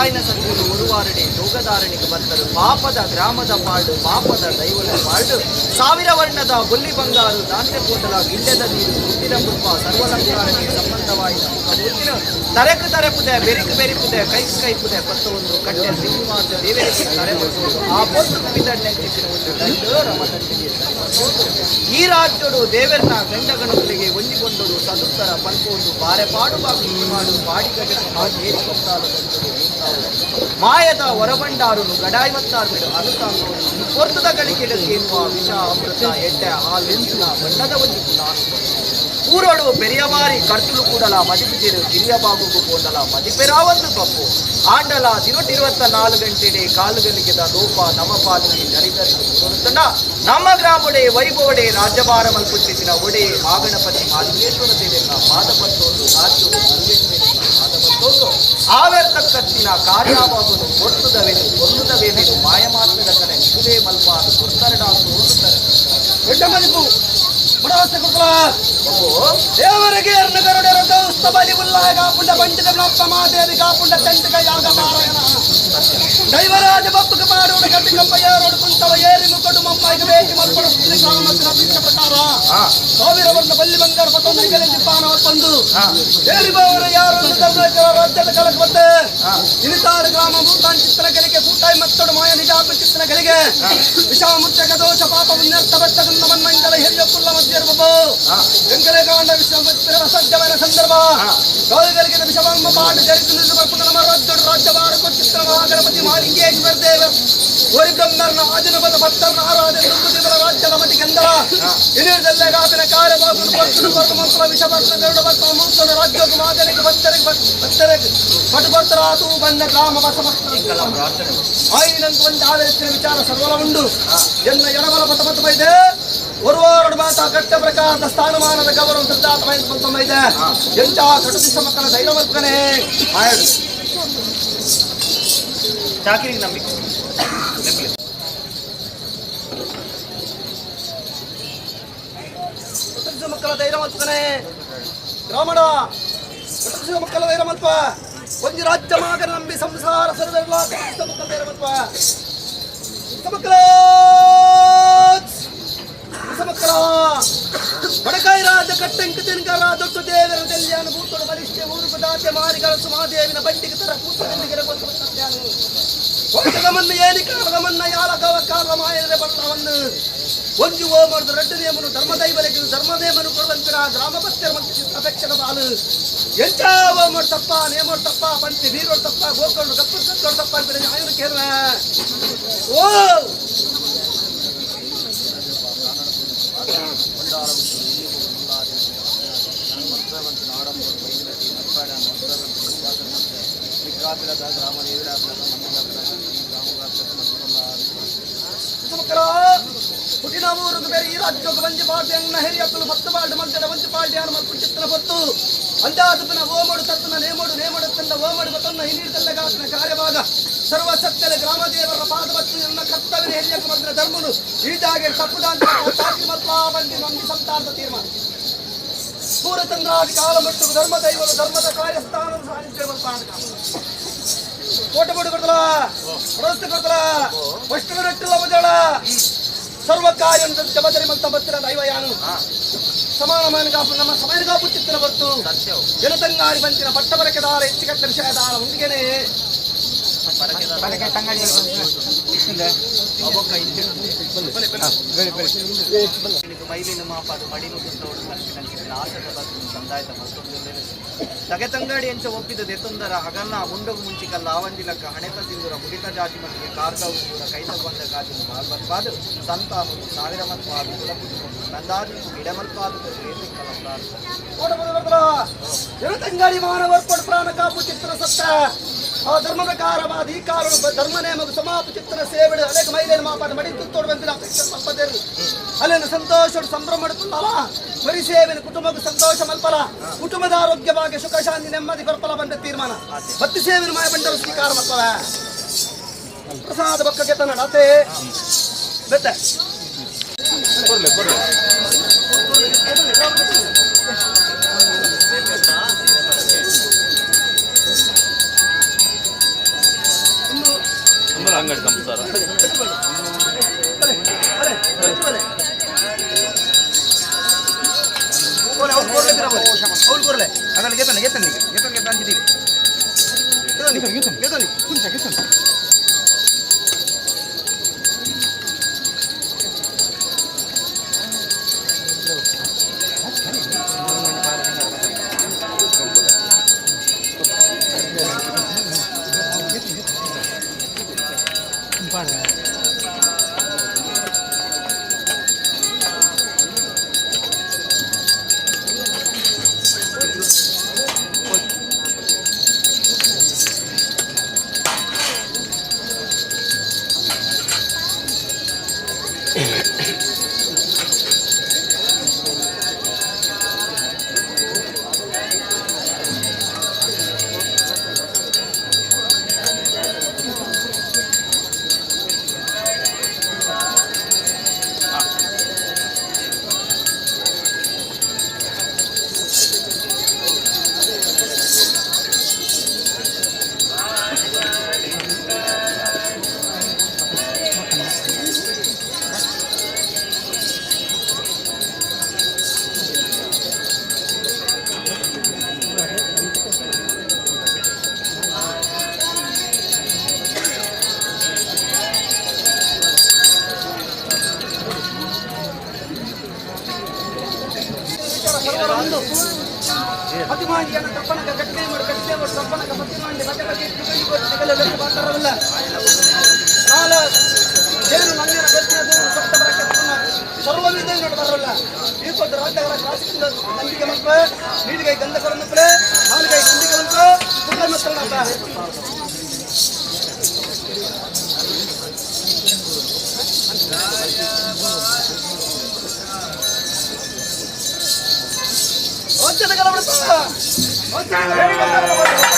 ಬೊಡಾಯಿನ ಸತ್ಯಲು ಒರುವಾರಡೆ ಜೋಗದಾರಣಿಗೆ ಬತ್ತರು ಪಾಪದ ಗ್ರಾಮದ ಪಾಡು ಪಾಪದ ದೈವದ ಪಾಡು ಸಾವಿರ ವರ್ಣದ ಬೊಲ್ಲಿ ಬಂಗಾರು ದಾಂತೆ ಪೋಟಲ ಗಿಡ್ಡೆದ ನೀರು ಮುತ್ತಿನ ಕೃಪ ಸರ್ವಲಂಕಾರಕ್ಕೆ ಸಂಬಂಧವಾಯಿನ ಮುಖಮೂರ್ತಿನ ತರೆಕು ತರೆಪುದೆ ಬೆರಿಕು ಬೆರಿಪುದೆ ಕೈಕು ಕೈಪುದೆ ಪತ್ತೊಂದು ಕಟ್ಟೆ ಶ್ರೀನಿವಾಸ ದೇವರಿಗೆ ತರೆ ಬಡಿಸುವುದು ಆ ಪೊತ್ತು ಪಿದಣ್ಣೆಂಚಿನ ಒಂದು ದಂಡು ರಮದಂಡಿಗೆ ಈ ರಾಜ್ಯಡು ದೇವೆರ್ನ ಗಂಡಗಣಗಳಿಗೆ ಒಂಜಿಗೊಂಡರು ಸದುತ್ತರ ಪಲ್ಪೊಂದು ಬಾರೆ ಪಾಡು ಬಾಗು ಮಾಡು ಬಾಡಿಗಡೆ ಏರಿಕೊತ್ತಾಲು ಮಾಯದ ಹೊರಬಂಡಾರುನು ಗಡಾಯ್ವತ್ತಾರು ಅನುತಾಂಗವನ್ನು ಪೊರ್ತದ ಗಳಿಕೆಗೆ ಕೇಳುವ ವಿಷ ಅಮೃತ ಎಡ್ಡೆ ಹಾಲೆಂಚಿನ ಬಣ್ಣದ ಒಂಜಿ ಊರೋಡು ಪೆರಿಯಬಾರಿ ಕರ್ತುಲು ಕೂಡಲ ಮದಿಪುಜಿರು ಕಿರಿಯ ಬಾಗುಗು ಪೋಂಡಲ ಮದಿಪೆರಾವಂದು ಪಪ್ಪು ಆಂಡಲ ದಿನೊಟ್ಟಿರುವತ್ತ 4 ಗಂಟೆಡೆ ಕಾಲುಗಲಿಗೆದ ಲೋಪ ನಮ ಪಾಲಿಗೆ ದರಿದರಿ ಊರೊಡುತ್ತಂಡ ನಮ್ಮ ಗ್ರಾಮಡೆ ವೈಭವಡೆ ರಾಜ್ಯಭಾರ ಮಲ್ಪುತ್ತಿದ್ದಿನ ಒಡೆ ಮಾಗಣಪತಿ ಮಾಲಿಂಗೇಶ್ವರ ದೇವರ ಪಾದ ಪತ್ತೊಂದು ರಾಜ್ಯವು ಪಾದ ಪತ್ತೊಂದು ಆವೆರ್ತಕ್ಕತ್ತಿನ ಕಾರ್ಯವಾಗುನು ಕೊರ್ತುದವೆನು ಕೊಲ್ಲುದವೇನು ಮಾಯ ಮಾತ್ರದ ಕಡೆ ನಿಗುಲೇ ಮಲ್ಪಾದ ಕೊರ್ತರಡಾಸು ಓದುತ್ತಾರೆ ದೊಡ್ಡ ಮದಿಪು ಬಡವಸ್ತ ಕುಕ್ಕಲ ದೇವರಿಗೆ ಅರ್ಣಗರುಡರ ದೌಸ್ತ ಬಲಿ ಉಲ್ಲಾಯ ಕಾಪುಂಡ ಬಂಟಿದ ನಪ್ಪ ಮಾದೇವಿ ಕಾಪುಂಡ ತಂಟಕ ಯಾಗ ಮಾರಾಯಣ ದೈವರಾಜ ಬಪ್ಪುಕ ಪಾಡೋಡ ಕಟ್ಟಿ ಕಂಪ ಏರೋಡು ಕುಂತವ ಏರಿ ಮುಕ್ಕಡು ಮಮ್ಮಾಯಿಗೆ ಬೇಟಿ ಮಲ್ಪಡು ಕಾಮತ್ರ ಅಪೇಕ್ಷ ಪ್ರಕಾರ ಸಾವಿರ ವರ್ಣ ಬಲ್ಲಿ ಬಂಗಾರ ಪತ್ತೊಂದು ನಿಗಲಿ ದಿಪ್ಪಾನ ಒಪ್ಪಂದು ಏರಿ ಬಾವರ ಯಾರೊಂದು ಧರ್ಮಕರ ರಾಜ್ಯದ ಕಲಕ ಬತ್ತೆ ಇನಿತಾರು ಗ್ರಾಮ ಭೂತಾನ್ ಚಿತ್ರನ ಗಳಿಗೆ ಕೂಟಾಯಿ ಮತ್ತಡು ಮಾಯ ನಿಜಾಪ ಚಿತ್ರನ ಗಳಿಗೆ ವಿಷಾಮುಚ್ಚಕ ದೋಷ ಪಾಪ ಮುನ್ನೆರ್ಥ ಬಟ್ಟಗುಂದ ಮನ್ಮಂಗಲ ಹಿರಿಯ ಕುಲ್ಲ ಮಧ್ಯರ್ಬೋ వెంకటకాండ అసాధ్యమైన సందర్భ గౌరగలిగిన విషమమ్మ పాట జరిగిన ನಮ್ಮ ರಾಜ್ಯಡು ರಾಜ್ಯಭಾರ ಚಿತ್ರ ಮಹಾಗಣಪತಿ ಮಹಾಲಿಂಗೇಶ್ವರ ದೇವ ಒರಿ ಬ್ರಹ್ಮರ್ನ ಆಜನಪದ ಭಕ್ತರ್ನ ಆರಾಧನೆ ದುಂಬುದಿವರ ರಾಜ್ಯದ ಮತಿ ಗಂಧರ ಇನಿರ್ದಲ್ಲೇ ಕಾಪಿನ ಕಾರ್ಯಬಾಗುನು ಪರ್ತುನು ಪರ್ತು ಮಂತ್ರ ವಿಷಭರ್ತ ಗರುಡ ಭಕ್ತ ಮೂರ್ತನ ರಾಜ್ಯಕ್ಕೆ ಮಾದನಿಗೆ ಭಕ್ತರಿಗೆ ಭಕ್ತರಿಗೆ ಪಟುಭರ್ತರ ಆತು ಬಂದ ಗ್ರಾಮ ಬಸವ ಆಯಿನಂತ ಒಂದು ಆದರಿಸಿನ ವಿಚಾರ ಸರ್ವಲ ಉಂಡು ಎನ್ನ ಎಡಬಲ ಪಟ ಪಟ ಇದೆ ಒರುವಾರಡು ಮಾತ ಕಟ್ಟ ಪ್ರಕಾರದ ಸ್ಥಾನಮಾನದ ಗೌರವ ಸಿದ್ಧಾಂತ ಇದೆ ಎಂತ ಕಟುದಿಸ ಮಕ್ಕಳ ಧೈರ್ಯವರ್ಧನೆ ಆಯಡು ಚಾಕಿರಿಗೆ ನಂಬಿಕೆ ಕಟುದಿಸ ಮಕ್ಕಳ ಧೈರ್ಯವರ್ಧನೆ ಗ್ರಾಮಣ ಕಟುದಿಸ ಮಕ್ಕಳ ಧೈರ್ಯವಲ್ಪ ಒಂದು ರಾಜ್ಯ ಮಾಗನ ನಂಬಿ ಸಂಸಾರ ಸರ್ವೆಲ್ಲ ಕಟುದಿಸ ಮಕ್ಕಳ ಧೈರ್ಯವಲ್ಪ ಮಕ್ಕಳ ಮಕ್ಕಳ ಬಡಕಾಯಿ ರಾಜ ಕಟ್ಟಂಕ ತಿನ್ಕರ ದೊಡ್ಡ ದೇವರ ಕಲ್ಯಾಣ ಭೂತೋಡ ಬಲಿಷ್ಠ ಊರು ಪದಾತೆ ಮಾರಿಗಳ ಸುಮಾದೇವಿನ ಬಂಡಿಗೆ ತರ ಕೂತಗಂಡಿಗೆರ ಗೊತ್ತನು ಮನ್ನ ಏನಿ ಕಾಲದ ಮನ್ನ ಯಾಲ ಕವ ಕಾಲ ಮಾಯರೆ ಬಲ್ಲವನ್ನು ಒಂಜು ಓ ಮಾಡುದು ರಡ್ಡು ನೇಮನು ಧರ್ಮದೈವರಿಗೆ ಧರ್ಮದೇಮನು ಕೊಡುವಂತಿರ ಗ್ರಾಮ ಭಕ್ತರ ಮತ್ತು ಅಪೇಕ್ಷಣ ಬಾಲು ಎಂಚ ಓ ಮಾಡು ತಪ್ಪ ನೇಮೋಡ್ ತಪ್ಪ ಪಂತಿ ಬೀರೋಡ್ ತಪ್ಪ ಗೋಕರ್ಣ ಗಪ್ಪು ಸತ್ತೋಡ್ ತಪ್ಪ ಅಂತ ನ್ಯಾಯನು ಕೇಳುವ ಓ ಮಕ್ಕಳ ಹುಟ್ಟಿನ ಊರು ಬೇರೆ ಈ ರಾಜ್ಯಕ್ಕೆ ಬಂಜಿ ಪಾಡ್ದೆ ಅಂಗ್ನ ಹಿರಿಯಪ್ಪಲು ಭಕ್ತ ಪಾಲ್ಡು ಮಂತಡ ಬಂಜಿ ಪಾಲ್ಡೆ ಅನು ಮಲ್ಪು ಚಿತ್ರ ಹೊತ್ತು ಅಂದಾದುಪನ ಓಮಡು ತತ್ತನ ನೇಮಡು ನೇಮಡು ತಂದ ಓಮಡು ಬತನ್ನ ಹಿನೀರ್ದಲ್ಲಗಾತನ ಕಾರ್ಯಭಾಗ ಸರ್ವ ಸತ್ಯದ ಗ್ರಾಮದೇವರ ಪಾದ ಬತ್ತು ಎನ್ನ ಕರ್ತವ್ಯ ಹಿರಿಯಕ್ಕೆ ಬಂದ ಧರ್ಮನು ಈ ಜಾಗೆ ತಪ್ಪುದಾಂತ ಚಾಕಿ ಮತ್ವಾ ಬಂದಿ ನಂಬಿ ಸಂತಾನದ ತೀರ್ಮಾನ ಸೂರ್ಯಚಂದ್ರಾದಿ ಕಾಲ ಮಟ್ಟು ಧರ್ಮ ದೈವರು ಧರ್ಮದ ಕಾರ್ಯಸ್ಥಾನ ಸಾನ್ನಿಧ್ಯ ಕೋಟೆ ಕೊಡು ಕೊಡ್ತಲ ಪ್ರಸ್ತ ಕೊಡ್ತಲ ವಷ್ಟು ರಟ್ಟಿಲ್ಲ ಬಜಳ ಸರ್ವ ಕಾರ್ಯ ಜಬದರಿ ಮಂತ ಬತ್ತಿರ ದೈವ ಯಾನು ಸಮಾನ ಮಾನ ಕಾಪು ನಮ್ಮ ಸಮಯ ಕಾಪು ಚಿತ್ರ ಬತ್ತು ಜನತಂಗಾರಿ ಬಂತಿನ ಪಟ್ಟ ಬರಕೆದಾರ ಹೆಚ್ಚು ಕಟ್ಟ ವಿಷಯದಾರ ಮುಂದಿಗೆನೆ ಮೈಲಿನ ಮಾಪಾದು ಮಡಿನು ತುತ್ತೋಡು ಮನಸ್ಸಿನ ಆಸದ ಬತ್ತು ಸಂದಾಯದ ಮತ್ತೊಂದು ತಗೆ ತಂಗಾಡಿ ಎಂಚ ಒಪ್ಪಿದ ದೆತೊಂದರ ಹಗನ್ನ ಮುಂಡಗು ಮುಂಚಿಕಲ್ಲ ಆವಂಜಿಲಕ್ಕ ಹಣೆತ ಸಿಂಧೂರ ಮುಡಿತ ಜಾಜಿ ಮತ್ತಿಗೆ ಕಾರ್ದ ಉಂದೂರ ಕೈತ ಬಂದ ಗಾಜಿನ ಬಾಲ್ಬತ್ಪಾದು ಸಂತಾನನು ಸಾವಿರ ಮತ್ಪಾದು ಕುಲಪುದು ನಂದಾದಿ ಗಿಡಮಲ್ಪಾದು ಏತಕ್ಕಲ ಪ್ರಾರ್ಥನೆ ಕೋಟೆ ಬಡು ಕೊಡ್ತಲ ಜನತಂಗಾಡಿ ಮಾನವರ್ಪಡು ಪ್ರಾಣ ಕಾಪು ಚಿತ್ರ ಸತ್ತ ಆ ಧರ್ಮ ಪ್ರಕಾರವಾದ ಈ ಕಾರು ಧರ್ಮ ನೇಮకు ಸಮಾಪ ಚಿತ್ರ ಸೇವೆಡು ಅನೇಕ ಮಹಿಳೆಯರ ಮಾಪಾದ ಮಡಿ ತುತ್ತೋಡು ಬಂದಿನ ಅಪೇಕ್ಷೆ ಮಲ್ಪದೇರು ಅಲ್ಲಿನ ಸಂತೋಷ ಸಂಭ್ರಮ ಮಾಡುತ್ತಲ್ಲ ಬರಿ ಸೇವೆನ ಕುಟುಂಬಕ್ಕೆ ಸಂತೋಷ ಮಲ್ಪಲ ಕುಟುಂಬದ ಆರೋಗ್ಯವಾಗಿ ಸುಖ ಶಾಂತಿ ನೆಮ್ಮದಿ ಕೊರ್ಪಲ ಬಂದ ತೀರ್ಮಾನ ಭಕ್ತಿ ಸೇವೆನ ಮಾಯ ಬಂದರು ಸ್ವೀಕಾರ ಮಲ್ಪಲ ಪ್ರಸಾದ ಬಕ್ಕಕ್ಕೆ ತನ್ನ ಡಾತೆ ಬೆತ್ತೆ ಅದನ್ನು ಗೆತ್ತನೆ ಗೆತ್ತನೆ ಗೆತ್ತನೆ ಗೆತ್ತ ಅಂಚಿದ್ದೀವಿ. ಗೆತ್ತನೆ ಗೆತ್ತನೆ ಕುಂಚ ಗೆತ್ತನೆ. ಪತಿಮಾಂಡಿಯನ್ನು ತಪ್ಪನಕ ಕಟ್ಟೆ ಮಾಡಿ ಕಟ್ಟೆ ಮಾಡಿ ತಪ್ಪನಕ ಪತಿಮಾಂಡಿ ಬಗೆ ಬಗೆ ತಿಗಲಿ ಕೊಟ್ಟು ತಿಗಲೆಲ್ಲ ಮಾತಾಡವಲ್ಲ. ನಾಲ ಏನು ನಂದಿನ ಬೆತ್ತಿನ ದೂರು ಸಪ್ತ ಬರಕ್ಕೆ ಸರ್ವವಿಧ ನೋಡ ಬರಲ್ಲ. ಈ ಕೊಟ್ಟು ರಾಜ್ಯಗಳ ಶಾಸಕರಿಂದ ನಂಬಿಕೆ ಮಲ್ಪ ನೀಡಿಗೈ ಗಂಧ ಕೊರನಪ್ಪಲೆ ನಾಲ್ಕೈ ನಂಬಿಕೆ ಮಲ್ಪ ಪುಟ್ಟ ಮಕ್ಕಳನ್ನಪ್ಪ. ರಾಜ್ಯದ ಕಲಬಡ ರಾಜ್ಯದ.